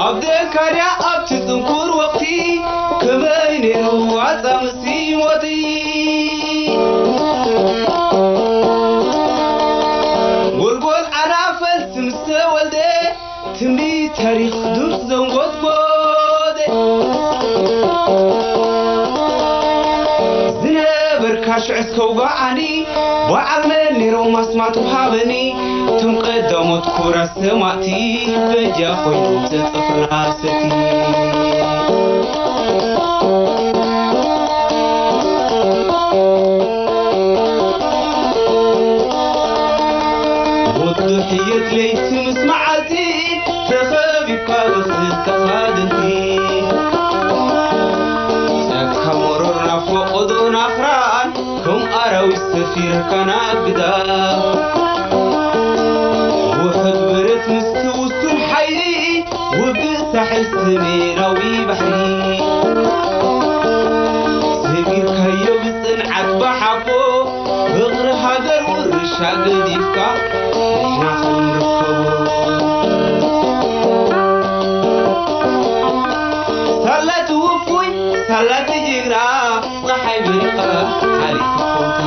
ኣብ ደካርያ ኣብቲ ጽንኩር ወቕቲ ከመይ ነይሩ ኣጻምእሲ ሞቲ? ጎልጎል ዓና ፈልሲ ምስ ተወልደ ትንቢት ታሪኽ ድምፂ ዘንጎድጎደ ዝነበርካ ሽዑ እስከ ውጋዓኒ በዓል መን ነይሮም ኣስማቶም ሃበኒ እቶም ቀዳሞት ክቡራት ሰማእቲ በጃ ኮይኖም ዘጠፍና ሰቲ ሞት ድሕየት ለይቲ ምስ መዓልቲ ተኸቢብካ ብኽልተ ሃገንቲ ጫካ መሮር ናብ ፈቐዶ ናኽራን ከም ኣራዊት ሰፊርካ ናብ ግዳ ውሑድ ብረት ምስቲ ውሱን ሓይሊ ውግእ ሳሕል ሰሜናዊ ባሕሪ ሰጊርካዮ ብጽንዓት ብሓቦ ፍቕሪ ሃገር ውርሻ ገዲፍካ ንሕና ክንርከቦ ሳላ እቲ ውፉይ ሳላ እቲ ጅግና ፀሓይ በሪቓ ሓሊፋ ኮታ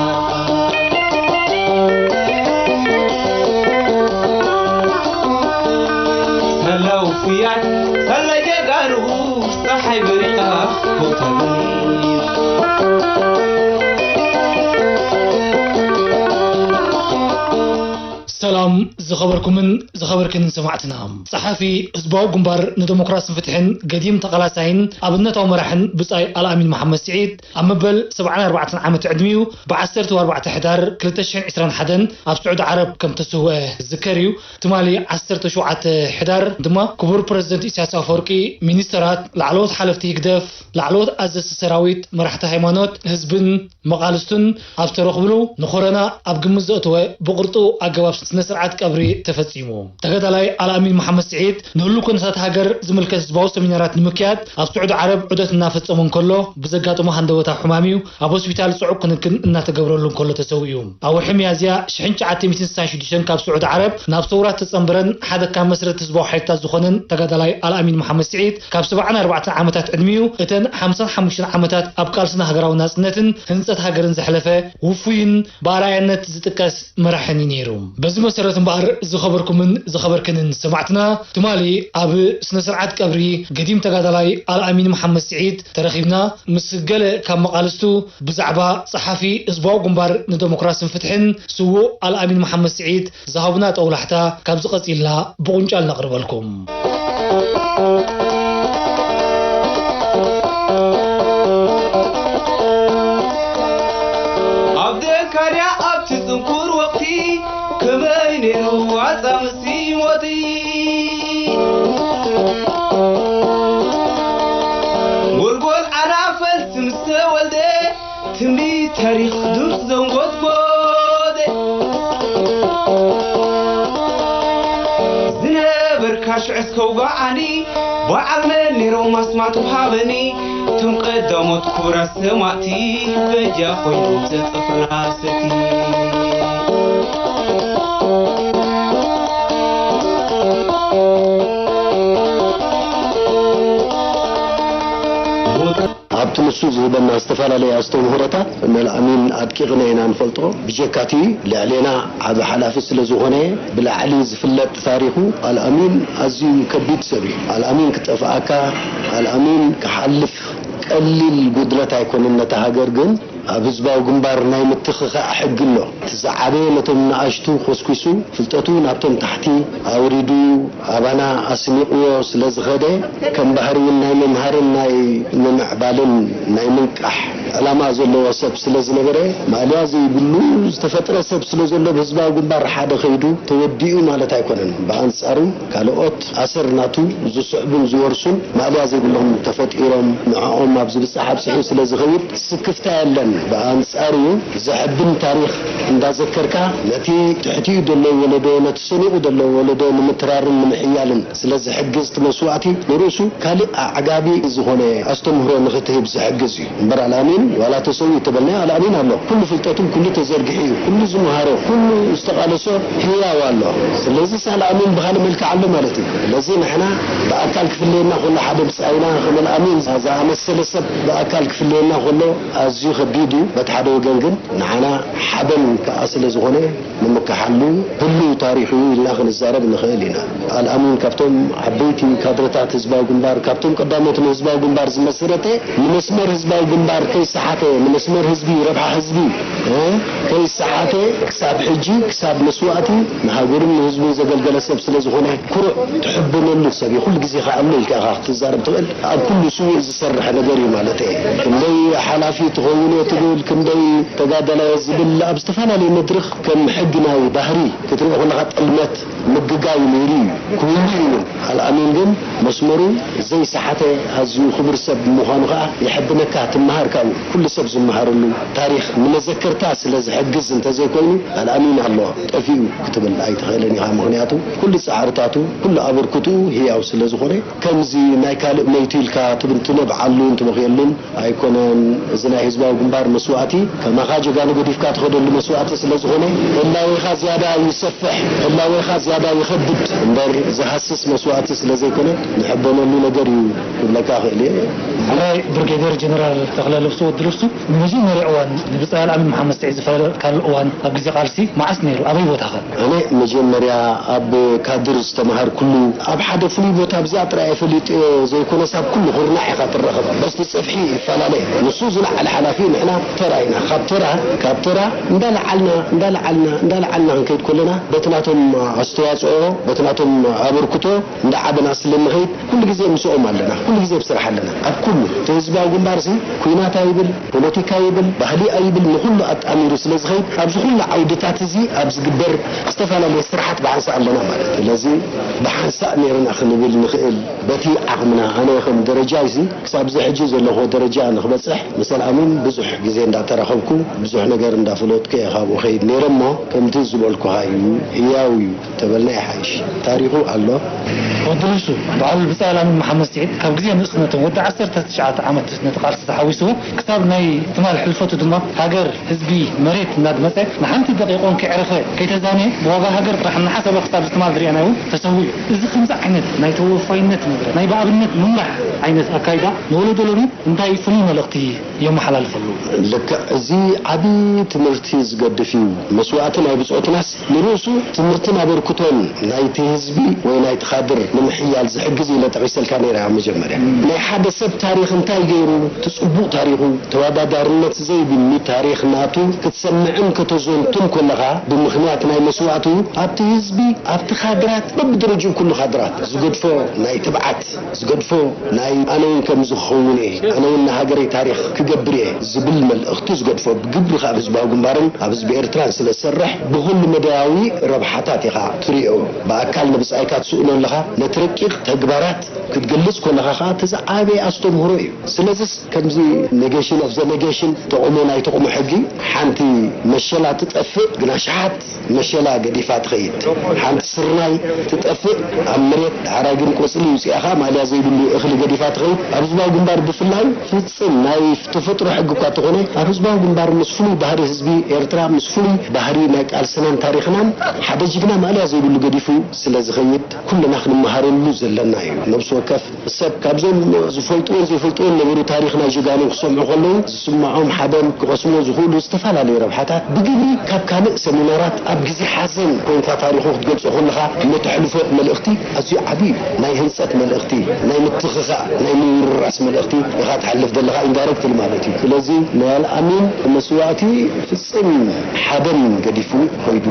ሳላ ውፉያት ሳላ ጀጋኑ ፀሓይ በሪቓ ኮታ በሪቕ ሰላም ዝኸበርኩምን ዝኸበርክንን ሰማዕትና። ጸሓፊ ህዝባዊ ግንባር ንደሞክራስን ፍትሕን ገዲም ተቓላሳይን ኣብነታዊ መራሕን ብጻይ ኣልኣሚን መሓመድ ስዒድ ኣብ መበል ሰብዓን ኣርባዕተን ዓመት ዕድሚኡ ብዓሰርተ ኣርባዕተ ሕዳር ክልተ ሽሕን ዕስራን ሓደን ኣብ ስዑዲ ዓረብ ከም ተሰውአ ዝዝከር እዩ። ትማሊ ዓሰርተ ሸውዓተ ሕዳር ድማ ክቡር ፕረዚደንት ኢሳያስ ኣፈወርቂ፣ ሚኒስተራት፣ ላዕለዎት ሓለፍቲ ህግደፍ፣ ላዕለዎት ኣዘዝቲ ሰራዊት፣ መራሕቲ ሃይማኖት፣ ህዝብን መቓልስቱን ኣብ ዝተረኽብሉ ንኾረና ኣብ ግምት ዘእተወ ብቕርጡ ኣገባብ ስነ ስርዓት ቀብሪ ተፈጺሙ። ተጋዳላይ ኣልኣሚን መሓመድ ስዒድ ንህሉ ኩነታት ሃገር ዝምልከት ህዝባዊ ሰሚናራት ንምክያድ ኣብ ስዑዲ ዓረብ ዑደት እናፈጸመ እንከሎ ብዘጋጠሞ ሃንደበታዊ ሕማም እዩ ኣብ ሆስፒታል ጽዑቕ ክንክን እናተገብረሉ እንከሎ ተሰዊኡ። ኣብ ወርሒ ሚያዝያ ሽሕን ትሽዓተ ሚእትን ስሳን ሽዱሽተን ካብ ስዑዲ ዓረብ ናብ ሰውራ ዝተጸንበረን ሓደ ካብ መስረቲ ህዝባዊ ሓይልታት ዝኾነን ተጋዳላይ ኣልኣሚን መሓመድ ስዒድ ካብ ሰብዓን ኣርባዕተን ዓመታት ዕድሚኡ እተን ሓምሳን ሓሙሽተን ዓመታት ኣብ ቃልስና ሃገራዊ ናጽነትን ህንጸት ሃገርን ዘሕለፈ ውፉይን ብኣርኣያነት ዝጥቀስ መራሕን እዩ ነይሩ። በዚ መሰረት እምበኣር ዝኸበርኩምን ዝኸበርክንን ሰማዕትና ትማሊ ኣብ ስነ ስርዓት ቀብሪ ገዲም ተጋዳላይ ኣልኣሚን መሓመድ ስዒድ ተረኺብና ምስ ገለ ካብ መቓልስቱ ብዛዕባ ጸሓፊ ህዝባዊ ግንባር ንደሞክራስን ፍትሕን ስዉእ ኣልኣሚን መሓመድ ስዒድ ዝሃቡና ጠውላሕታ ካብዚ ቀጺልና ብቑንጫል ነቕርበልኩም። ኣብ ደካርያ ኣብቲ ጽንኩር ወቕቲ ከመይ ነይሩ ኣጻምእሲ ሞቲ ጎልጎል ዓና ፈልሲ ምስ ተወልደ ትንቢት ታሪኽ ድምፂ ዘንጎድጎደ ዝነበርካ ሽዑ እስከ ውጋዓኒ በዓል መን ነይሮም ኣስማቶም ሃበኒ እቶም ቀዳሞት ክቡራት ሰማእቲ በጃ ኮይኖም ዘጠፍና ሰቲ ኣብቲ ንሱ ዝህበና ዝተፈላለየ ኣስተምህሮታት ንኣልኣሚን ኣድቂቕና ኢና ንፈልጦ። ብጀካቲ ልዕሌና ዓቢ ሓላፊ ስለ ዝኾነ ብላዕሊ ዝፍለጥ ታሪኹ ኣልኣሚን ኣዝዩ ከቢድ ሰብ እዩ። ኣልኣሚን ክጠፍኣካ፣ ኣልኣሚን ክሓልፍ ቀሊል ጉድለት ኣይኮነን። ነታ ሃገር ግን ኣብ ህዝባዊ ግንባር ናይ ምትኽኻእ ሕጊ ኣሎ። እቲ ዝዓበየ ነቶም ንኣሽቱ ኮስኲሱ ፍልጠቱ ናብቶም ታሕቲ ኣውሪዱ ኣባና ኣስኒቕዎ ስለ ዝኸደ ከም ባህሪ እውን ናይ ምምሃርን ናይ ምምዕባልን ናይ ምንቃሕ ዕላማ ዘለዎ ሰብ ስለ ዝነበረ ማእለያ ዘይብሉ ዝተፈጥረ ሰብ ስለ ዘሎ ብህዝባዊ ግንባር ሓደ ከይዱ ተወዲኡ ማለት ኣይኮነን። ብኣንጻሩ ካልኦት ኣሰር ናቱ ዝስዕቡን ዝወርሱን ማእለያ ዘይብሎም ተፈጢሮም ንዕኦም ኣብ ዝብጻሕ ኣብጺሑ ስለ ዝኸይድ ስክፍታ የለን። ብኣንጻሩ ዘሕብን ታሪኽ እንዳዘከርካ ነቲ ትሕቲኡ ዘሎ ወለዶ ነቲ ሰኒቑ ዘሎ ወለዶ ንምትራርን ንምሕያልን ስለ ዝሕግዝ እቲ መስዋእቲ ንርእሱ ካልእ ኣዕጋቢ ዝኾነ ኣስተምህሮ ንኽትህብ ዝሕግዝ እዩ። እምበር ኣልኣሚ ዋላ ተሰዊኡ ተበልናዮ ኣልኣሚን ኣሎ። ኩሉ ፍልጠቱ ኩሉ ተዘርጊሑ እዩ። ኩሉ ዝመሃሮ ኩሉ ዝተቓለሶ ህያው ኣሎ። ስለዚ ኣልኣሚን ብኻልእ መልክዕ ኣሎ ማለት እዩ። ስለዚ ንሕና ብኣካል ክፍለየና ከሎ ሓደ ብጻይና ከም ኣልኣሚን ዝኣመሰለ ሰብ ብኣካል ክፍለየና ከሎ ኣዝዩ ከቢድ እዩ። በቲ ሓደ ወገን ግን ንዓና ሓበን ከኣ ስለ ዝኾነ ንምክሓሉ ህሉው ታሪኽ እዩ ኢልና ክንዛረብ ንኽእል ኢና። ኣልኣሚን ካብቶም ዓበይቲ ካድረታት ህዝባዊ ግንባር፣ ካብቶም ቀዳሞት ንህዝባዊ ግንባር ዝመስረተ፣ ንመስመር ህዝባዊ ግንባር ከይሰሓተ፣ ንመስመር ህዝቢ፣ ረብሓ ህዝቢ፣ እ፣ ከይሰሓተ ክሳብ ሕጂ፣ ክሳብ መስዋእቲ ንሃገሩን ንህዝቡን ዘገልገለ ሰብ ስለ ዝኾነ፣ ኩሩዕ ትሕበነሉ ሰብ እዩ። ኩሉ ግዜ ከኣ ኣሎ ኢልካ ኢኻ ክትዛረብ ትኽእል። ኣብ ኩሉ ስዉእ ዝሰርሕ ነገር እዩ ማለት እየ። ክንደይ ሓላፊ ትኸውን እየ ትብል፣ ክንደይ ተጋዳላይ ዝብል ኣብ ዝተፈላለዩ መድረኽ ከም ሕጊ ናይ ባህሪ ክትሪኦ ከለኻ ጥልመት ምግጋይ ነይሩ እዩ። ክህሉ እዩ እውን። ኣልኣሚን ግን መስመሩ ዘይሰሓተ ኣዝዩ ክቡር ሰብ ብምዃኑ ከኣ የሐብነካ፣ ትመሃር ካብኡ። ኩሉ ሰብ ዝመሃረሉ ታሪኽ ንመዘከርታ ስለ ዝሕግዝ እንተዘይኮይኑ ኣልኣሚን ኣሎ ጠፊኡ ክትብል ኣይትኽእልን ኢኻ። ምኽንያቱ ኩሉ ጻዕርታቱ፣ ኩሉ ኣበርክትኡ ህያው ስለ ዝኾነ ከምዚ ናይ ካልእ መይቱ ኢልካ ትብል ትነብዓሉን ትበኽየሉን ኣይኮነን። እዚ ናይ ህዝባዊ ግንባር መስዋእቲ ከማኻ ጀጋኑ ገዲፍካ ትኸደሉ መስዋእቲ ስለ ዝኾነ ህላዌኻ ዝያዳ ይሰፍሕ፣ ህላዌኻ ዝያዳ ይኸብድ እምበር ዝሃስስ መስዋእቲ ስለ ዘይኮነ ንሕበነሉ ነገር እዩ ክብለካ እኽእል እየ። ሓራይ ብርጌደር ጀነራል ተኽለ ልብሱ ወዲ ልብሱ፣ ንመጀመርያ እዋን ንብጻይ ኣልኣሚን መሓመድ ስዒድ ዝፈለጥካሉ እዋን ኣብ ግዜ ቃልሲ መዓስ ነይሩ? ኣበይ ቦታኸ? ኣነ መጀመርያ ኣብ ካድር ዝተምሃርኩሉ ኣብ ሓደ ፍሉይ ቦታ ኣብዚኣ ጥራይ እየ ፈሊጠዮ ዘይኮነስ ኣብ ኩሉ ኩርናዕ ኢኻ ትረኸብ። በስቲ ጽፍሒ ይፈላለ። ንሱ ዝለዓለ ሓላፊ ንሕና ተራ ኢና። ካብ ተራ ካብ ተራ እንዳለዓልና እንዳለዓልና እንዳለዓልና ክንከይድ ከለና በቲ ናቶም ኣስተዋጽኦ በቲ ናቶም ኣበርክቶ እንዳዓበና ስለ ንኸይድ ኩሉ ግዜ ምስኦም ኣለና። ኩሉ ግዜ ኣብ ስራሕ ኣለና። ኣብ ኩሉ እቲ ህዝባዊ ግንባርሲ ኲናት ኣይብል፣ ፖለቲካ ይብል፣ ባህሊ ኣይብል፣ ንኹሉ ኣጣሚሩ ስለ ዝኸይድ ኣብዚ ኩሉ ዓውድታት እዚ ኣብ ዝግበር ዝተፈላለየ ስራሓት ብሓንሳእ ኣለና ማለት እዩ። ስለዚ ብሓንሳእ ነይርና ክንብል ንኽእል በቲ ዓቕምና። ኣነ ከም ደረጃይሲ ክሳብ እዚ ሕጂ ዘለኹዎ ደረጃ ንክበፅሕ ምስ ኣልኣሚን ብዙሕ ግዜ እንዳተራኸብኩ ብዙሕ ነገር እንዳፈለጥኩ እየ ካብኡ ኸይድ ነይረ እሞ ከምቲ ዝበልኩኻ እዩ፣ ህያው እዩ። ተበልና ይሓይሽ። ታሪኹ ኣሎ። ወዲ ርእሱ በዓል ብጻይ ኣላሚን መሓመድ ስዒድ ካብ ግዜ ንእስነቶም ወዲ ዓሰርተ ትሽዓተ ዓመት ነቲ ቃልሲ ተሓዊስዎ ክሳብ ናይ ትማል ሕልፈቱ ድማ ሃገር፣ ህዝቢ፣ መሬት እናድመጸ ንሓንቲ ደቂቕ እውን ከየዕረፈ ከይተዛነየ ብዋጋ ሃገር ጥራሕ እናሓሰበ ክሳብ እዚ ትማል ዝርኣናዮ እውን ተሰዊኡ። እዚ ከምዚ ዓይነት ናይ ተወፋይነት መድረኽ፣ ናይ ብኣብነት ምምራሕ ዓይነት ኣካይዳ ንወለዶ ሎሚ እንታይ ፍሉይ መልእኽቲ የመሓላልፈሉ? ልክዕ፣ እዚ ዓቢ ትምህርቲ ዝገድፍ እዩ። መስዋእቲ ናይ ብጾትናስ ንርእሱ ትምህርትን ኣበርክቶን ናይቲ ህዝቢ ወይ ናይቲ ካድር ንምሕያል ዝሕግዝ ኢለ ጠቒሰልካ ነይረ ኣብ መጀመርያ። ናይ ሓደ ሰብ ታሪኽ እንታይ ገይሩ፣ እቲ ጽቡቕ ታሪኹ፣ ተወዳዳርነት ዘይብሉ ታሪኽ ናቱ ክትሰምዕን ከተዘንቱን ከለኻ፣ ብምኽንያት ናይ መስዋእቱ ኣብቲ ህዝቢ፣ ኣብቲ ካድራት፣ በብደረጅኡ ኩሉ ካድራት ዝገድፎ ናይ ትብዓት ዝገድፎ ናይ ኣነ እውን ከምዚ ክኸውን እየ፣ ኣነ እውን ንሃገረይ ታሪኽ ክገብር እየ ዝብል መልእኽቲ ዝገድፎ ብግብሪ ካብ ህዝባዊ ግንባርን ኣብ ህዝቢ ኤርትራን ስለ ዝሰርሕ ብኹሉ መዳያዊ ረብሓታት ኢኻ ትሪኦ። ብኣካል ንብጻይካ ትስእኖ ኣለኻ፣ ነቲ ረቂቕ ተግባራት ክትገልጽ ከለኻ ከኣ እቲ ዝዓበየ ኣስተምህሮ እዩ። ስለዚስ ከምዚ ኔጌሽን ኦፍ ዘ ኔጌሽን ተቕሞ ናይ ተቕሞ ሕጊ ሓንቲ መሸላ ትጠፍእ ግን ኣሽሓት መሸላ ገዲፋ ትኸይድ። ሓንቲ ስርናይ ትጠፍእ ኣብ መሬት፣ ዳሕራይ ግን ቆጽሊ ውጽኣ ኸኣ ማልያ ዘይብሉ እኽሊ ገዲፋ ትኸይድ። ኣብ ህዝባዊ ግንባር ብፍላይ ፍጽም ናይ ተፈጥሮ ሕጊ እኳ እንተኾነ፣ ኣብ ህዝባዊ ግንባር ምስ ፍሉይ ባህሪ ህዝቢ ኤርትራ፣ ምስ ፍሉይ ባህሪ ናይ ቃልስናን ታሪኽናን ሓደ ጅግና ማልያ ዘይብሉ ገዲፉ ስለ ዝኸይድ፣ ኩልና ክንመሃረሉ ዘለና እዩ። ነብሲ ወከፍ ሰብ ካብዞም ዝፈልጥዎን ዘይፈልጥዎን ነበሩ ታሪኽ ናይ ጀጋኑ ክሰምዑ ከለዉ ዝስምዖም ሓበን ክቐስምዎ ዝኽእሉ ዝተፈላለዩ ረብሓታት ብግብሪ ካብ ካልእ ሰሚናራት ኣብ ግዜ ሓዘን ኮይንካ ታሪኹ ክትገልጾ ከለኻ እተሕልፎ መልእኽቲ ኣዝዩ ዓቢ እዩ። ናይ ህንጸት መልእኽቲ፣ ናይ ምትኽኻእ፣ ናይ ምውርራስ መልእኽቲ ኢኻ ትሓልፍ ዘለኻ ኢንዳይረክትሊ ማለት እዩ። ስለዚ ናይ ኣልኣሚን መስዋእቲ ፍጽም ሓበን ገዲፉ ከይዱ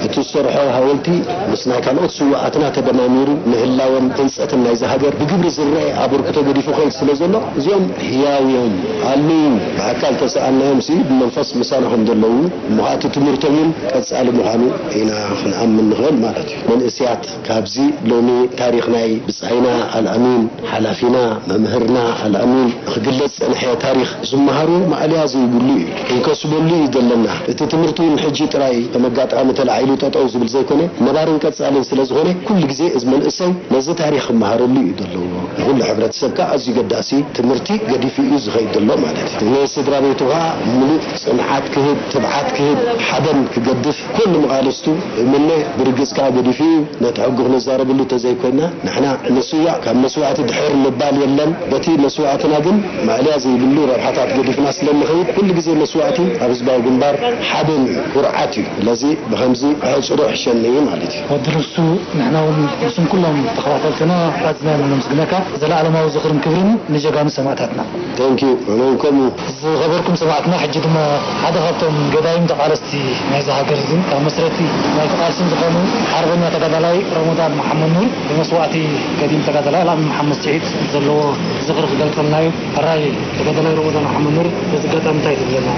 እቲ ዝሰርሖ ሃወልቲ ምስ ናይ ካልኦት ስውኣትና ተደማሚሩ ንህላወን ህንጸትን ናይዛ ሃገር ብግብሪ ዝረኣ ኣበርክቶ ገዲፉ ከይድ ስለ ዘሎ እዚኦም ህያው እዮም ኣለዉ። ብኣካል ተሰኣናዮም ሲ ብመንፈስ ምሳና ከም ዘለዉ እሞ እቲ ትምህርቶም እውን ቀጻሊ ምዃኑ ኢና ክንኣምን ንኽእል ማለት እዩ። መንእስያት ካብዚ ሎሚ ታሪኽ ናይ ብጻይና ኣልኣሚን፣ ሓላፊና፣ መምህርና ኣልኣሚን ክግለጽ ጸንሐ ታሪኽ ዝመሃሩ ማእለያ ዘይብሉ እዩ። ክንከስበሉ እዩ ዘለና። እቲ ትምህርቲ እውን ሕጂ ጥራይ ከም ኣጋጣሚ ተላዒሉ ጠጠው ዝብል ዘይኮነ፣ ነባርን ቀጻልን ስለ ዝኾነ፣ ኩሉ ግዜ እዚ መንእሰይ ነዚ ታሪኽ ክመሃረሉ እዩ ዘለዎ። ንኹሉ ሕብረተሰብ ከኣ ኣዝዩ ገዳሲ ትምህርቲ ገዲፉ እዩ ዝኸይድ ዘሎ ማለት እዩ። ንስድራ ቤቱ ከኣ ምሉእ ጽንዓት ክህብ፣ ትብዓት ክህብ፣ ሓበን ክገድፍ ኩሉ መቓልስቱ እምነ ብርግጽ ከኣ ገዲፉ እዩ። ነቲ ሕጉ ክንዛረበሉ እንተዘይኮይና፣ ንሕና ንስዋእ፣ ካብ መስዋእቲ ድሕር ምባል የለን። በቲ መስዋእትና ግን ማእለያ ዘይብሉ ረብሓታት ገዲፍና ስለ ንኸይድ፣ ኩሉ ግዜ መስዋእቲ ኣብ ህዝባዊ ግንባር ሓበን እዩ፣ ኩርዓት እዩ። ስለዚ ብኸምዚ ኣሕጽሮ ሕሸኒ ማለት እዩ። ወዲ ርስቱ፣ ንሕና እውን ምስም ኩሎም ተኸታተልትና ኣዝና ኢና ነመስግነካ። ዘለኣለማዊ ዝኽርን ክብርን ንጀጋኑ ሰማእታትና። Thank you። ኣነ እውን ከምኡ። ዝኸበርኩም ሰማዕትና፣ ሕጂ ድማ ሓደ ካብቶም ገዳይም ተቓለስቲ ናይዛ ሃገር እዚን ካብ መስረቲ ናይቲ ቃልስን ዝኾኑ ሓርበኛ ተጋዳላይ ረመዳን መሓመድ ኑር ብመስዋእቲ ገዲም ተጋዳላይ ኣልኣሚን መሓመድ ስዒድ ዘለዎ ዝኽሪ ክገልጸልና እዩ። ሕራይ ተጋዳላይ ረመዳን መሓመድ ኑር፣ በዚ ኣጋጣሚ እንታይ ትብለና?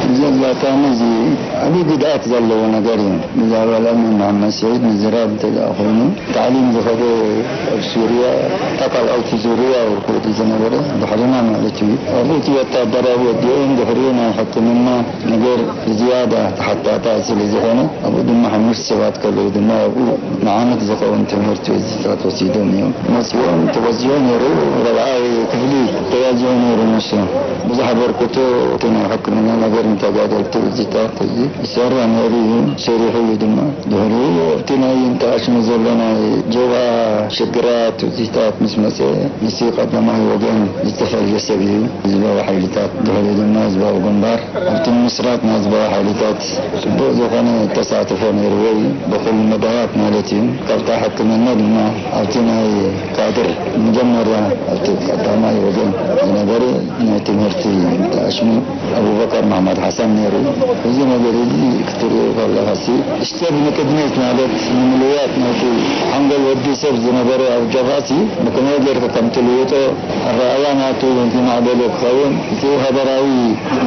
እዚ ኣጋጣሚ እዚ ዓብዪ ጉድኣት ዘለዎ ነገር እዩ። ብዛዕባ ኣልኣሚን መሓመድ ስዒድ ምዝራብ እንተ ደኣ ኮይኑ፣ ታዕሊም ዝኸደ ኣብ ሱርያ፣ እታ ካልኣይቲ ዙርያ እዩ ዝኸይድ ዝነበረ፣ ባሕርና ማለት እዩ። ኣብኡ እቲ ወታደራዊ ወዲኦም፣ ድሕሪኡ ናይ ሕክምና ነገር ብዝያዳ ተሓታታይ ስለ ዝኾነ፣ ኣብኡ ድማ ሓሙሽተ ሰባት ከለዉ ድማ ኣብኡ ንዓመት ዝኸውን ትምህርቲ ወዚታት ወሲዶም እዮም። መጺኦም ተወዚዑ ነይሩ፣ ራብዓይ ክፍሊ ተወዚዑ ነይሩ ንሱ። ብዙሕ ኣበርክቶ እቲ ናይ ሕክምና ነገር ንተጋደልቲ ወዚታት እዚ ይሰርሕ ነይሩ እዩ፣ ሰሪሑ እዩ ድማ። ድሕሪኡ ኣብቲ ናይ እንተኣሽሙ ዘሎ ናይ ጀብሃ ሽግራት ውጽኢታት ምስ መጸ፣ ንሱ ቀዳማይ ወገን ዝተፈልየ ሰብ እዩ። ህዝባዊ ሓይልታት፣ ድሕሪኡ ድማ ህዝባዊ ግንባር፣ ኣብቲ ምምስራት ናይ ህዝባዊ ሓይልታት ጽቡቕ ዝኾነ ተሳትፎ ነይርዎ እዩ፣ ብኹሉ መዳያት ማለት እዩ። ካብታ ሕክምና ድማ ኣብቲ ናይ ካድር መጀመርያ ኣብቲ ቀዳማይ ወገን ዝነበረ ናይ ትምህርቲ ተኣሽሙ ኣቡበከር መሓመድ ሓሰን ነይሩ። እዚ ነገር እዚ ክትሪኦ ከለኻሲ፣ ስቴፕ ንቅድሚት ማለት ንምልዋጥ ናይቲ ሓንጎል ወዲ ሰብ ዝነበረ ኣብ ጀብሃሲ ብከመይ ጌርካ ከም ትልውጦ፣ ኣረኣእያ ናቱ ዝማዕበለ ክኸውን፣ እቲ ሃገራዊ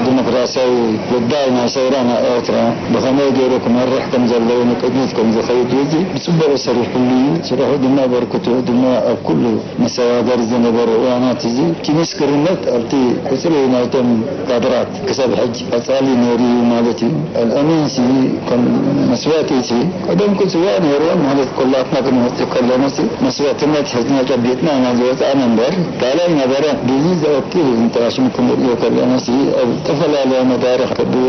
ዲሞክራሲያዊ ጉዳይ ናይ ሰውራ ናይ ኤርትራ ብኸመይ ገይሩ ክመርሕ ከም ዘለዎ ንቅድሚት ከም ዝኸይድ እዚ ብጽቡቕ ሰሪሕሉ እዩ። ስርሑ ድማ ኣበርክትኡ ድማ ኣብ ኩሉ መሰጋገሪ ዝነበረ እዋናት እዚ እቲ ምስክርነት ኣብቲ ቁጽሪ ናይቶም ካድራት ክሳብ ሕጂ ቀጻሊ ነይሩ እዩ ማለት እዩ። ኣልኣሚንሲ ከም መስዋእቲሲ ቀደም ክጽዋዕ ነይርዎ ማለት ኩላትና ክንመጽእ ከለናሲ መስዋእትነት ሕዝና ጨቢጥና ኢና ዝወጻእና እምበር ካልኣይ ነበረ። ብዚ ዝኣክል እንተኣሽሙ ክንሪኦ ከለናሲ ኣብ ዝተፈላለያ መዳርኽ ከብየ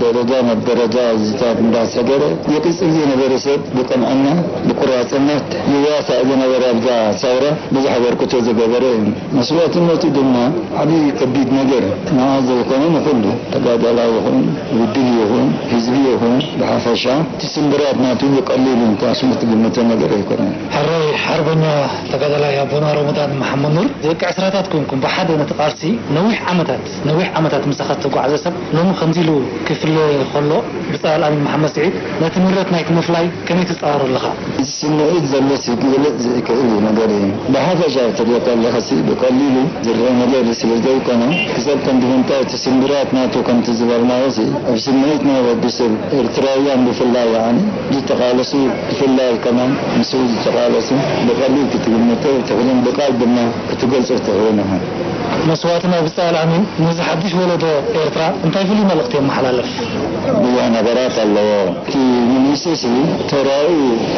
ደረጃ ናብ ደረጃ እዚታት እንዳሰገረ ይቅጽል ዝነበረ ሰብ ብቅንዕና ብቁራጽነት ይዋሳእ ዝነበረ ኣብዛ ሰውራ ብዙሕ ኣበርክቶ ዝገበረ እዩ። መስዋእትነቱ ድማ ዓብዪ ከቢድ ነገር ንዓ ዘይኮነ ንኹሉ ተጋዳላይ ይኹን ውድብ ይኹን ህዝቢ ይኹን ብሓፈሻ እቲ ስምብራት ናቱ ብቀሊሉ እንተኣሽሙ ትግምቶ ነገር ኣይኮነን። ሕራይ ሓርበኛ ተጋዳላይ ኣቦና ረመዳን መሓመድ ኑር፣ ደቂ ዕስራታት ኮንኩም ብሓደ ነቲ ቃልሲ ነዊሕ ዓመታት፣ ነዊሕ ዓመታት ምሳኻ ዝተጓዕዘ ሰብ ሎሚ ከምዚ ኢሉ ክፍለ ከሎ ብጻይ ኣልኣሚን መሓመድ ስዒድ ነቲ ንብረት ናይቲ ምፍላይ ከመይ ትጻወሮ ኣለኻ? እዚ ስምዒት ዘሎሲ ክግለጽ ዘይክእል እዩ ነገር እዩ። ብሓፈሻ ክትሪኦ ከለኻሲ ብቐሊሉ ዝረአ ነገር ስለ ዘይኮነ፣ ክሳብ ክንዲ ምንታይ እቲ ስምብራት ናቱ ከምቲ ዝበልናዮሲ ኣብ ስምዒት ናይ ወዲ ሰብ ኤርትራውያን ብፍላይ ያዕኒ ዝተቓለሱ ብፍላይ ከማን ምስኡ ዝተቓለሱ ብቐሊል ክትግምቶ ትኽእልን ብቃል ድማ ክትገልጾ ትኽእልን ኢኻ። መስዋእቲ ናይ ብጻይ ኣልኣሚን ነዚ ሓድሽ ወለዶ ኤርትራ እንታይ ፍሉይ መልእኽቲ የመሓላልፍ? ብዙሕ ነገራት ኣለዎ። እቲ መንእሰይሲ ተራኡ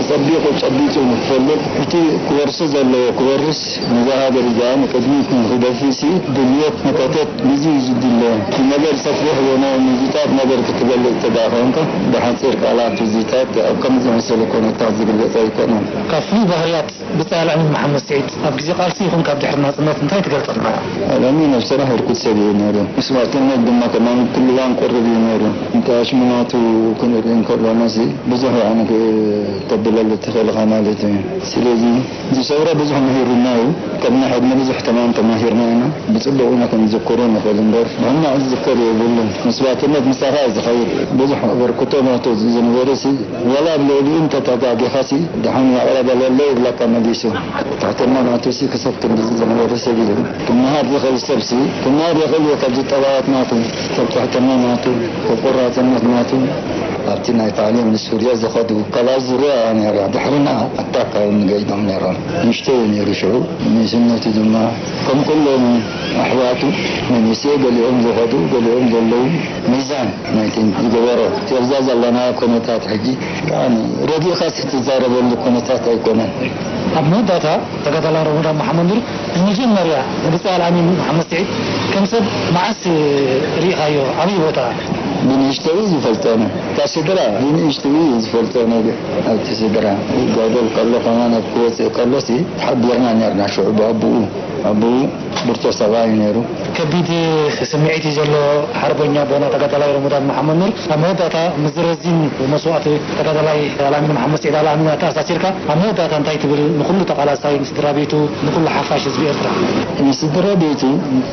ኣጸቢቑ ጨቢጡ ንክፈልጥ፣ እቲ ክወርሶ ዘለዎ ክወርስ፣ ነዛ ሃገር እዚኣ ንቅድሚት ንክገፍእሲ ድልየት ንከተት ግዜ እዩ ዝድለ። እቲ ነገር ሰፊሕ እዩ፣ ናይ ምዝጣጥ ነገር ክትገልጽ ተደኣ ኮንካ፣ ብሓጺር ቃላት እዚታት ኣብ ከምዚ ዝመሰለ ኩነታት ዝግለጽ ኣይኮነን። ካብ ፍሉይ ባህርያት ብጻይ ኣልኣሚን መሓመድ ስዒድ፣ ኣብ ግዜ ቃልሲ ይኹን ካብ ድሕሪ ናጽነት እንታይ ትገልጸልና? ኣልኣሚን ኣብ ስራሕ ህርኩት ሰብ እዩ ነይሩ። መስዋእትነት ድማ ከማን ኩሉ እዋን ቅሩብ እዩ ነይሩ። እንተ ኣሽሙ ናቱ ክንርኢ እንከለናሲ፣ ብዙሕ ኣነ ክተብለሉ ትኽእል ኢኻ ማለት እዩ። ስለዚ፣ እዚ ሰውራ ብዙሕ ምሂሩና እዩ። ካብ ናይ ሕድሚ ብዙሕ ተማን ተማሂርና ኢና። ብጽቡቕ ኢና ክንዝክሮ ንኽእል እምበር፣ ብሕማቕ ዝዝከር የብሉን። መስዋእትነት ምሳኻ እዩ ዝኸይድ። ብዙሕ ኣበርክቶ ናቱ ዝነበረሲ፣ ዋላ ኣብ ልዕሊኡ እንተተጋጊኻሲ፣ ደሓን ይቕረ በለለይ ይብለካ መሊሱ። ትሕትና ናቱሲ ክሳብ ክንድዚ ዝነበረ ሰብ እዩ። ክመሃር ዝኽእል ሰብሲ፣ ክመሃር ይኽእል እዩ ካብዚ ጠባያት ናቱ፣ ካብ ትሕትና ናቱ፣ ካብ ቆራጽነት ናቱ። ኣብቲ ናይ ፓርሊየንት ዙርያ ዝኸዱ፣ ካብ ኣብ ዙርያ ነይራ፣ ድሕርና ኣታካ እውን ገይዶም ነይሮም። ንእሽቶ እዩ ነይሩ ሽዑ። ንእስነቱ ድማ ከም ኩሎም ኣሕዋቱ መንእሰይ፣ ገሊኦም ዝኸዱ፣ ገሊኦም ዘለዉ፣ ሚዛን ናይቲ ዝገበሮ። ኣብዛ ዘለና ኩነታት ሕጂ፣ ያኒ፣ ረዲእካ ትዛረበሉ ኩነታት ኣይኮነን። ኣብ መወዳእታ፣ ተጋዳላይ ረመዳን መሓመድ ኑር፣ ንመጀመርያ ንብጻይ ኣልኣሚን መሓመድ ስዒድ ከም ሰብ መዓስ ርኢኻዮ? ኣበይ ቦታ? ብንእሽተይ ዝፈልጦ ነው። እታ ስድራ ብንእሽተይ ዝፈልጦ ነገር፣ ኣብቲ ስድራ ይጋደል ከሎ ከማን ኣብ ክወፅእ ከሎሲ ተሓቢርና ነርና። ሽዑ ብኣቦኡ፣ ኣቦኡ ብርቶ ሰብኣይ ነይሩ። ከቢድ ስምዒት እዩ ዘሎ ሓርበኛ ኣቦና ተጋዳላይ ረመዳን መሓመድ ኑር። ኣብ መወዳእታ፣ ምስዚ ረዚን መስዋእቲ ተጋዳላይ ኣልኣሚን መሓመድ ስዒድ ኣልኣሚን ኣተኣሳሲርካ፣ ኣብ መወዳእታ እንታይ ትብል ንኹሉ ተቓላሳይ፣ ንስድራ ቤቱ፣ ንኹሉ ሓፋሽ ህዝቢ ኤርትራ? ንስድራ ቤቱ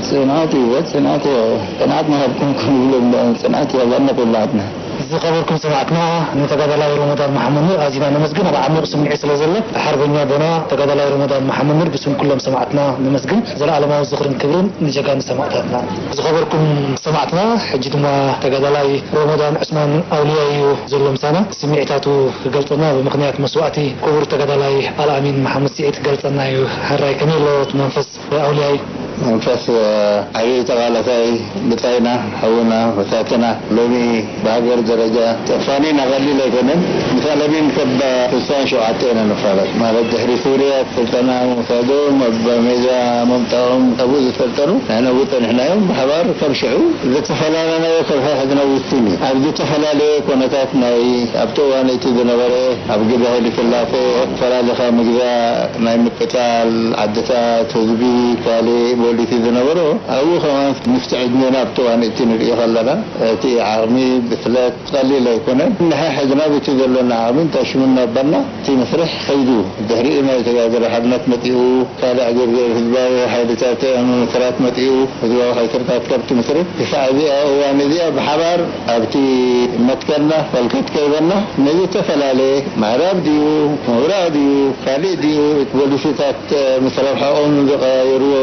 ጽንዓት ህይወት፣ ጽንዓት ህይወት፣ ጽንዓት ንሃብኩም ክንብሎም ጽንዓት ይሃበና ኩላትና። ዝኸበርኩም ሰማዕትና፣ ንተጋዳላይ ረመዳን መሓመድ ኑር ኣዚና ነመስግን። ኣብ ዓሚቕ ስምዒት ስለ ዘሎ፣ ሓርበኛ ኣቦና ተጋዳላይ ረመዳን መሓመድ ኑር ብስም ኩሎም ሰማዕትና ነመስግን። ዘለኣለማዊ ዝኽርን ክብርን ንጀጋኑ ሰማዕታትና። ዝኸበርኩም ሰማዕትና፣ ሕጂ ድማ ተጋዳላይ ረመዳን ዑስማን ኣውልያ እዩ ዘሎ ምሳና። ስምዒታቱ ክገልጸልና ብምኽንያት መስዋእቲ ክቡር ተጋዳላይ ኣልኣሚን መሓመድ ስዒድ ክገልጸልና እዩ። ሕራይ ከመይ ኣሎ እቲ መንፈስ ኣውልያይ? መንፈስ፣ እ፣ ዓብዪ ተቓላሳይ ብጻይና፣ ሓውና፣ መሳትና፣ ሎሚ ብሃገር ደረጃ ጠፋኒና ቀሊል ኣይኮነን። ምስ ኣለሚን ከብ ስሳን ሸውዓተ ኢና ንፋለጥ። ማለት ድሕሪ ሱርያ ስልጠና ምውሳዶም፣ ኣብ ሜዳ ምምጻኦም፣ ኣብኡ ዝሰልጠኑ ንሕና ኣብኡ ጸኒሕናዮም። ብሓባር ካብ ሽዑ ዝተፈላለናዮ ካብ ሕድሕድና ውሱን እዩ። ኣብ ዝተፈላለየ ኮነታት ናይ ኣብቲ እዋን እቲ ዝነበረ ኣብ ግዜ ሃይለ ስላሴ ፈላሊኻ ምግዛእ፣ ናይ ምቅታል፣ ዓድታት፣ ህዝቢ፣ ካልእ ፖሊሲ ዝነበሮ፣ ኣብኡ ከማን ምስቲ ዕድሜና ኣብቲ እዋን እቲ ንርእዮ ከለና፣ እቲ ዓቕሚ፣ ብስለት ቀሊል ኣይኮነን። ንሕና ሕጂ ናብቲ ዘለና ዓቕሚ እንታይ ሽሙ እናበልና እቲ መስርሕ ከይዱ፣ ድሕሪኡ ናይ ተጋደለ ሓርነት መጺኡ፣ ካልእ ዕግርግር ህዝባዊ ሓይልታት ምምስራት መጺኡ፣ ህዝባዊ ሓይልታት ከብቲ ምስሪ ክሳዕ እዚኣ እዋን እዚኣ ብሓባር ኣብቲ መትከልና ፈልከት ከይበና፣ ነዚ ዝተፈላለየ ምዕራብ ድዩ፣ ምብራቕ ድዩ፣ ካልእ ድዩ፣ ፖሊሲታት ምስ ረብሓኦም ዝቐያየርዎ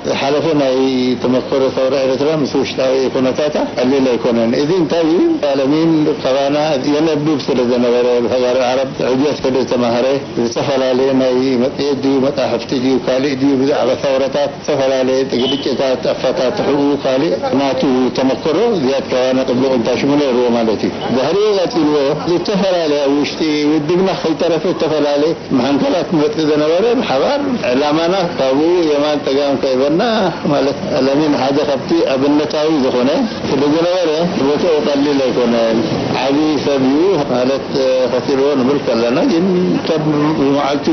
ዝሓለፈ ናይ ተመክሮ ሰውራ ኤርትራ ምስ ውሽጣዊ ኩነታታ ቀሊል ኣይኮነን። እዚ እንታይ እዩ? ኣለሚን ካባና የነብብ ስለ ዝነበረ፣ ብተጋሩ ዓረብ ዕብየት ስለ ዝተማህረ፣ ዝተፈላለየ ናይ መጽሔት ድዩ፣ መጻሕፍቲ ድዩ፣ ካልእ ድዩ፣ ብዛዕባ ሰውራታት ዝተፈላለየ ግልጭታት ኣፈታትሕኡ ካልእ ናቱ ተመክሮ ዝያድ ካባና ጥቡቕ እንታይ ሽሙ ነይርዎ ማለት እዩ። ድሕሪኡ ቀጺልዎ ዝተፈላለየ ኣብ ውሽጢ ውድብና ከይተረፈ ዝተፈላለየ መሓንከላት ክመጽእ ዝነበረ ብሓባር ዕላማና ካብኡ የማን ጸጋም ከይበና ማለት ኣለሚን ሓደ ካብቲ ኣብነታዊ ዝኾነ ስለ ዝነበረ ቦታኡ ቀሊል ኣይኮነን። ዓቢ ሰብ እዩ ማለት ከሲርዎ ንብል ከለና ግን ሰብ ብመዓልቱ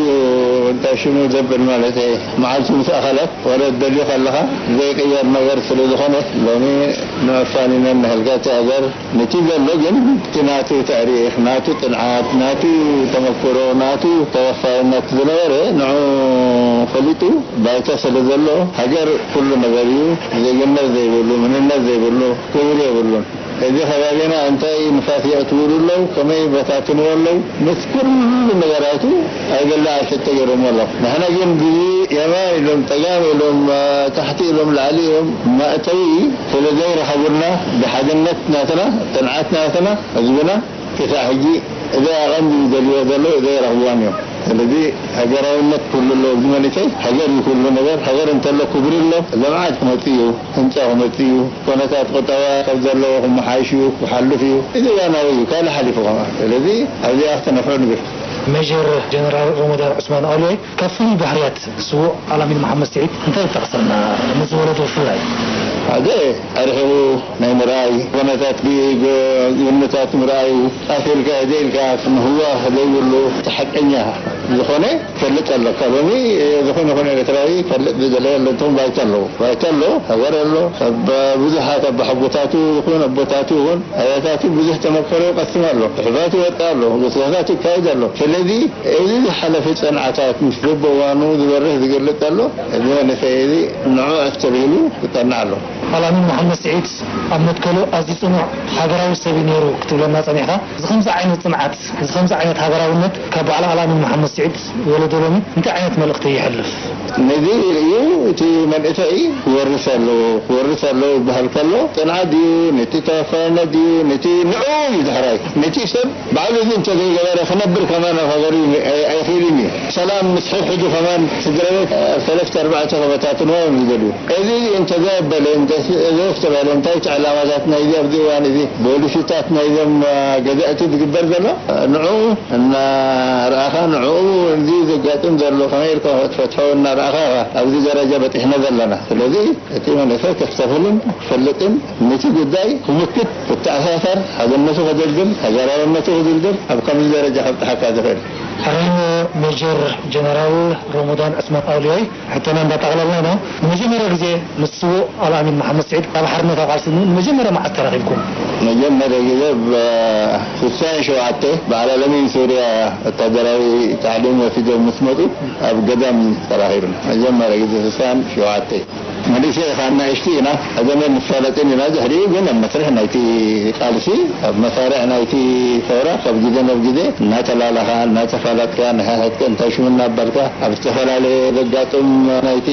እንታይ ሽሙ ዘብል ማለት መዓልቱ ምስ ኣኸለት ወረ ደልዩ ከለኻ ዘይቅየር ነገር ስለ ዝኾነ ሎሚ ንመፋኒነን ንሕልጋቲ ሃገር ነቲ ዘሎ ግን እቲ ናቱ ታሪኽ፣ ናቱ ጽንዓት፣ ናቱ ተመክሮ፣ ናቱ ተወፋይነት ዝነበረ ንዑ ፈሊጡ ባይታ ስለ ዘሎ ሃገር ኩሉ ነገር እዩ። ዜግነት ዘይብሉ፣ መንነት ዘይብሉ ክብሪ የብሉን። እዚ ከባቢና እንታይ ንፋስ የእትውሉ ኣለዉ፣ ከመይ በታትንዎ ኣለዉ፣ ምስ ኩሉ ነገራቱ ኣይበላ ኣይሰተ ገይሮሞ ኣለዉ። ንሕና ግን ብዚ የማን ኢሎም፣ ጸጋም ኢሎም፣ ታሕቲ ኢሎም፣ ላዕሊ ኢሎም መእተዊ ስለ ዘይረኸቡልና ብሓድነት ናትና፣ ጽንዓት ናትና፣ ህዝብና ክሳዕ ሕጂ እዚኣ ቀንዲ ዝደልይዎ ዘለዉ ዘይረኽብዋን እዮም። ስለዚ ሃገራውነት ኩሉ ኣሎ። እዚ መንእሰይ ሃገር እዩ ኩሉ ነገር። ሃገር እንተሎ ክብሪ ኣሎ። ልምዓት ክመጽእ እዩ፣ ህንጻ ክመጽእ እዩ፣ ኮነታት ቁጠባ ካብ ዘለዎ ክመሓይሽ እዩ፣ ክሓልፍ እዩ። እዚ እዋናዊ እዩ፣ ካልእ ሓሊፉ ከማን። ስለዚ ኣብዚኣ ክተነፍዑ ንብል። ሜጀር ጀነራል ረመዳን ዑስማን ኣውልያይ፣ ካብ ፍሉይ ባህርያት ስዉእ ኣላሚን መሓመድ ስዒድ እንታይ ይጠቕሰልና? ምስ ወለዶ ብፍላይ። ሓደ ኣርሒቑ ናይ ምርኣይ፣ ኮነታት ብግምታት ምርኣዩ፣ ኣትልካ ደልካ ምህዋኽ ዘይብሉ፣ እቲ ሓቀኛ ዝኾነ ይፈልጥ ኣለካ። ሎሚ ዝኾነ ይኹን ኤርትራዊ ይፈልጥ ዝደለየ ኣሎ። እቶም ባይታ ኣለዉ። ባይታ ኣሎ፣ ሃገር ኣሎ። ኣብ ብዙሓት ኣባሓጎታቱ ይኹን ኣቦታቱ ይኹን ኣያታቱ ብዙሕ ተመክሮ ይቐስም ኣሎ። ጽሑፋት ይወጽእ ኣሎ። ጉስጋሳት ይካየድ ኣሎ። ስለዚ እዚ ዝሓለፈ ጸንዓታት ምስ በብእዋኑ ዝበርህ ዝገልጽ ኣሎ። እዚ መንእሰይ እዚ ንዑ ኣስተብሂሉ ክጸንዕ ኣሎ። ኣላሚን መሓመድ ስዒድ ኣብ መትከሉ ኣዝዩ ጽኑዕ ሃገራዊ ሰብ እዩ ነይሩ ክትብለና ጸኒሕካ። እዚ ከምዚ ዓይነት ጽንዓት፣ እዚ ከምዚ ዓይነት ሃገራውነት ካብ በዓል ኣላሚን መሓመድ ስዒድ ወለዶ ሎሚ እንታይ ዓይነት መልእኽቲ የሕልፍ? ነዚ ርእዩ እቲ መንእሰይ ክወርስ ኣለዎ፣ ክወርስ ኣለዎ ይበሃል ከሎ፣ ጽንዓት ድዩ፣ ነቲ ተወፋይነት ድዩ፣ ነቲ ንዕኡ እዩ ዳሕራይ። ነቲ ሰብ ባዕሉ እዚ እንተዘይገበረ ክነብር ከማን ኣብ ሃገሩ ኣይ-፣ ኣይኽእልን እዩ። ሰላም ምስ ሕድሕዱ ከማን ስድራ ቤት ኣብ ሰለስተ ኣርባዕተ ከበታትንዎ እዮም ዝደልዩ። እዚ እንተዘየበለ፣ እንተ-፣ ዘየስተብሃለ፣ እንታይ እቲ ዕላማታት ናይዚ ኣብዚ እዋን እዚ ፖሊሲታት ናይዞም፣ አ፣ ገዛእቲ ዝግበር ዘሎ? ንዕኡ እናረኣኻ፣ ንዕኡ እዚ ዘጋጥም ዘሎ ከመይ ኢልካ ክትፈትሖ እናረኣኻ ኢኻ ኣብዚ ደረጃ በጺሕና ዘለና። ስለዚ እቲ መንእሰይ ከስተብህልን ክፈልጥን ነቲ ጉዳይ ክምክት፣ ክተኣሳሰር፣ ሓድነቱ ከደልድል፣ ሃገራውነቱ ክድልድል ኣብ ከምዚ ደረጃ ከብጽሓካ ዝኽእል። ሕራይ ሜጀር ጀነራል ሮሞዳን ዑስማን ኣውልያይ፣ ሕቶና እንዳጠቕለልና ኢና። ንመጀመርያ ግዜ ምስ ስዉእ ኣልኣሚን መሓመድ ስዒድ ኣብ ሓርነታዊ ቃልሲ ን-፣ ንመጀመርያ መዓስ ተራኺብኩም? መጀመርያ ግዜ ብ-፣ ስሳን ሸውዓተ በዓል ኣለሚን ሱርያ ወታደራዊ ታዕሊም ወሲዶም ምስ መጹ ኣብ ገዳም ተራኺብና። መጀመርያ ግዜ ስሳን ሸውዓተ። መንእሰይ ኢኻ፣ ኣናእሽቲ ኢና፣ ቀደም ንፋለጥን ኢና። ድሕሪኡ ግን ኣብ መስርሕ ናይቲ ቃልሲ፣ ኣብ መሳርዕ ናይቲ ሰውራ ካብ ግዜ ናብ ግዜ እናተላላኻ፣ እናተፋለጥካ፣ ንሓድሕድካ እንታይ ሽሙ እናበልካ፣ ኣብ ዝተፈላለየ ዘጋጥም ናይቲ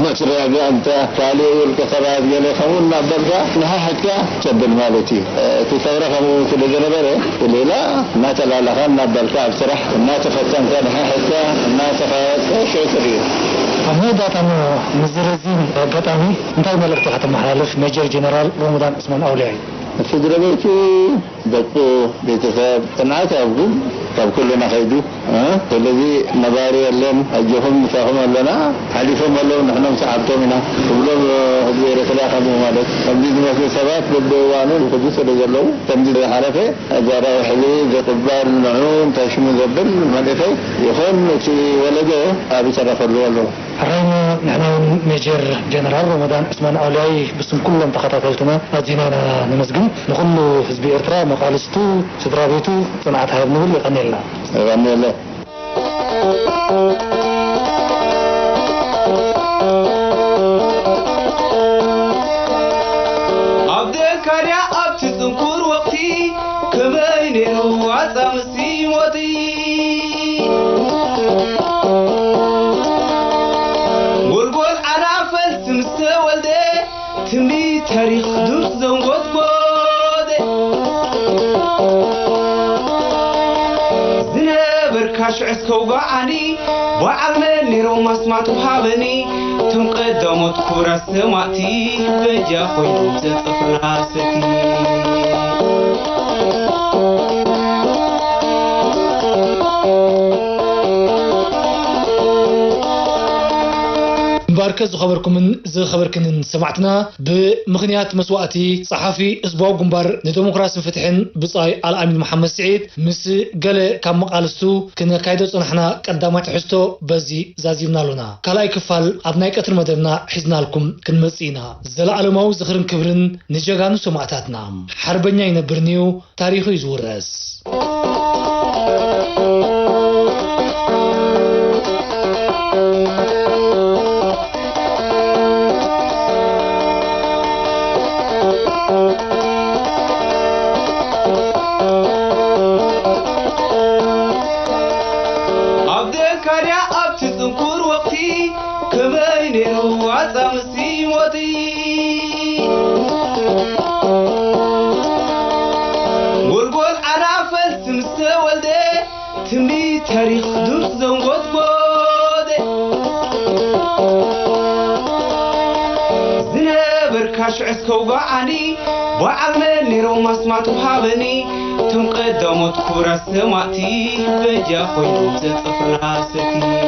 መስርያ ጋንታ፣ ካልእ ውልቀ ሰባት ገለ ከምኡ እናበልካ ንሓድሕድካ ተብል ማለት እዩ። እቲ ሰውራ ከምኡ ስለ ዝነበረ፣ ሌላ እናተላላኻ እናበልካ፣ ኣብ ስራሕ እናተፈተንካ፣ ንሓድሕድካ እናተፋለጥካ ሽዑ ተሪኡ። ኣብ መወዳእታ ን-፣ ንዝረዚ ኣጋጣሚ እንታይ መልእኽቲ ከተመሓላልፍ ሜጀር ጀነራል ሮሞዳን ዑስማን ኣውልያይ? ስድራ ቤቱ፣ ደቁ፣ ቤተሰብ፣ ጽንዓት ይሃብኩም ካብ ኩልና ከይዱ። እ፣ ስለዚ ነባሪ የለን፣ ኣጆኹም ምሳኹም ኣለና፣ ሓሊፎም ኣለዉ፣ ንሕና ምሳዓብቶም ኢና ክብሎም፣ ህዝቢ ኤርትራ ከምኡ ማለት። ከምዚ ዝመስሉ ሰባት በብእዋኑ ይኸዱ ስለ ዘለዉ፣ ከምዚ ዝሓለፈ ኣዛራዊ ሕዚ ዝቕበል ንዑ እንታይ ሽሙ ዘብል መንእሰይ ይኹን እቲ ወለዶ ኣብ ይተረፈሉ ኣለዉ። ሕራይና ንሕና እውን ሜጀር ጀነራል ሮመዳን ዑስማን ኣውልያይ ብስም ኩሎም ተኸታተልትና ኣዚና ኢና ነመስግን። ንኹሉ ህዝቢ ኤርትራ መቓልስቱ፣ ስድራ ቤቱ ጽንዓት ሃብ ንብል። የቐንየልና። የቐንየለይ። ኣብ ዘካርያ ኣብቲ ጽንኩር ወቕቲ ከመይ ነይሩ ኣጻምሲ ሞቲ? ጎልጎል ዓና ፈልሲ ምስ ተወልደ ትንቢት ታሪኽ ዱር ዘንጎድጎደ ዝነበርካ ሽዕስ ከውጋዓኒ በዓል መን ነይሮም ኣስማቶም ሃበኒ። እቶም ቀዳሞት ክቡራት ሰማእቲ በጃ ኮይኖም ዘጠፍና ሰቲ። እምበኣርከ ዝኸበርኩምን ዝኸበርክንን ሰማዕትና፣ ብምኽንያት መስዋእቲ ጸሓፊ ህዝባዊ ግንባር ንደሞክራስን ፍትሕን ብጻይ ኣልኣሚን መሓመድ ስዒድ ምስ ገለ ካብ መቓልስቱ ክነካይዶ ጸናሕና ቀዳማይ ትሕዝቶ በዚ ዛዚምና ኣሎና። ካልኣይ ክፋል ኣብ ናይ ቀትሪ መደብና ሒዝናልኩም ክንመጽእ ኢና። ዘለኣለማዊ ዝኽርን ክብርን ንጀጋኑ ሰማእታትና። ሓርበኛ ኣይነብርን እዩ፣ ታሪኹ እዩ ዝውረስ። ኣብ ዘካርያ ኣብቲ ጽንኩር ወቕቲ ከመይ ነይሩ ኣጻምሲ ሞቲ? ጎልጎል ዓና ፈልሲ ምስ ተወልደ ትንቢት ታሪኽ ዱር ዘንጎድጎደ ዝነበርካ ሽዕስ ከውጋዓኒ በዓል መን ነይሮም ኣስማቶም ሃበኒ። እቶም ቀዳሞት ክቡራት ሰማእቲ በጃ ኮይኖም ዘጠፍና ሰቲ።